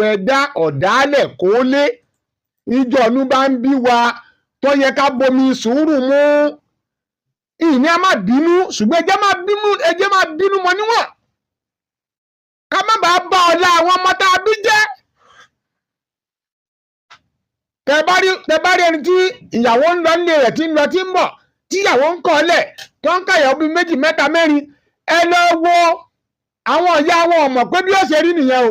Ẹ̀dá ọ̀dàálẹ̀ kó lé ìjọ ọ̀nù bá ń bí wa tó yẹ ká bomi sùúrù mú. Ìní a má bínú, ṣùgbọ́n ẹ jẹ́ má bínú, ẹ jẹ́ má bínú mọ́ níwọ̀n, ká má bàa bá ọ̀la àwọn ọmọ tá a bí jẹ́. Tẹ bá rí ẹni tí ìyàwó ń lọ nílé rẹ̀, tí ń lọ, tí ń bọ̀, tí ìyàwó ń kọ́ lẹ̀, tó ń kàyàwó bíi méjì, mẹ́ta, mẹ́rin, ẹ lọ wo àwọn ìyá wọn, ò mọ̀ pé bí ó ṣe rí nìyẹn o.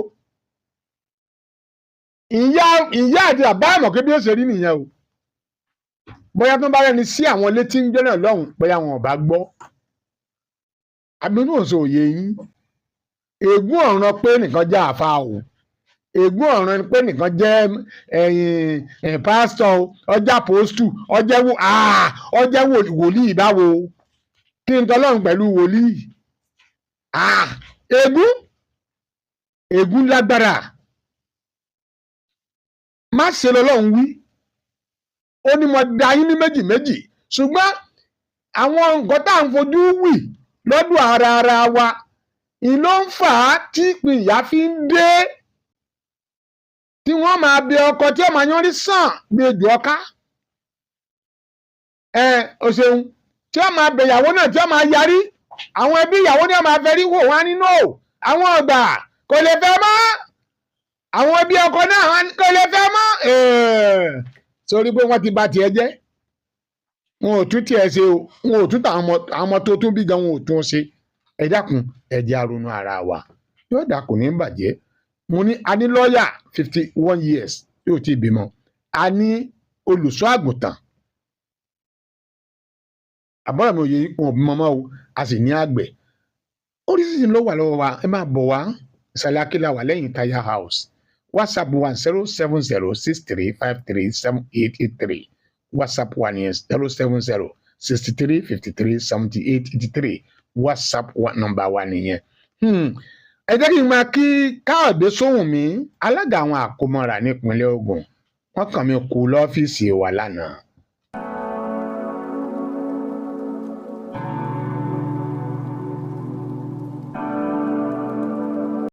Ìyá àti bàbá mọ̀ pé bí ó ṣe rí nìyẹn o. Bóyá tó bá rẹni sí àwọn létí ń gbẹ́nà lọ́hùn, bóyá wọn ò bá gbọ́. Àbínú òsò òye yín. Ègún ọ̀ràn pé nìkan jẹ́ àfa o, ègún ọ̀ràn pé nìkan jẹ́ ẹ̀yìn pásítọ̀ o, ọjà pósítù, ọjẹ́ wò, ọjẹ́ wòlíì. Báwo kí n tọ́lọ́run pẹ̀lú wòlíì? Ègún lágbára. Má ṣe lọ́lọ́run wí. Ó ní mo dá yín ní méjì méjì, ṣùgbọ́n àwọn nǹkan tá à ń fojú wì lọ́dọ̀ ara wa ìló ń fà á tí ìpínyà fi ń dé, tí wọ́n máa bẹ ọkọ, tí ó máa yánrí sàn bí ejò ọká. Ẹ o ṣeun. Tí ó máa bẹ ìyàwó náà, tí ó máa yarí, àwọn ẹbí ìyàwó ní ó máa fẹ́ rí wò wá nínú àwọn ọgbà, kò lè fẹ́ mọ́. Àwọn ẹbí ọkọ náà kò lè fẹ́ mọ́, sórí pé wọ́n ti bà tiẹ̀ jẹ́. Wọn ò tún tiẹ̀ ṣe o, wọn ò tún tàwọn ọmọ tó tún bí gan, wọn ò tún ṣe. Ẹ dákun, ẹ jẹ́ á ronú ara wa. Yóò dákun ní bàjẹ́. Mo ní a ní lọ́ọ̀yà 51 years yóò ti bímọ, a ní olùṣọ́ àgùntàn, àbọ̀rọ̀ mi ò yẹ, wọn ò bímọ mọ́ o. A sì ní àgbẹ̀. Oríṣiríṣi ló wà lọ́wọ́ wa. Ẹ máa bọ̀ wá. Ìsàlẹ̀ Akíla wà, lẹ́yìn Tire House. WhatsApp wa, 07063537883. WhatsApp wa ni 07063537883. WhatsApp wa nọ́mbà wa nìyẹn. Ẹ jẹ́ kí n máa kí Káyọ̀dé Sóhùnmí, alága àwọn àkómọ́ra nípínlẹ̀ Ògùn. Wọ́n kàn mí kú lọ́fíìsì wa lánàá.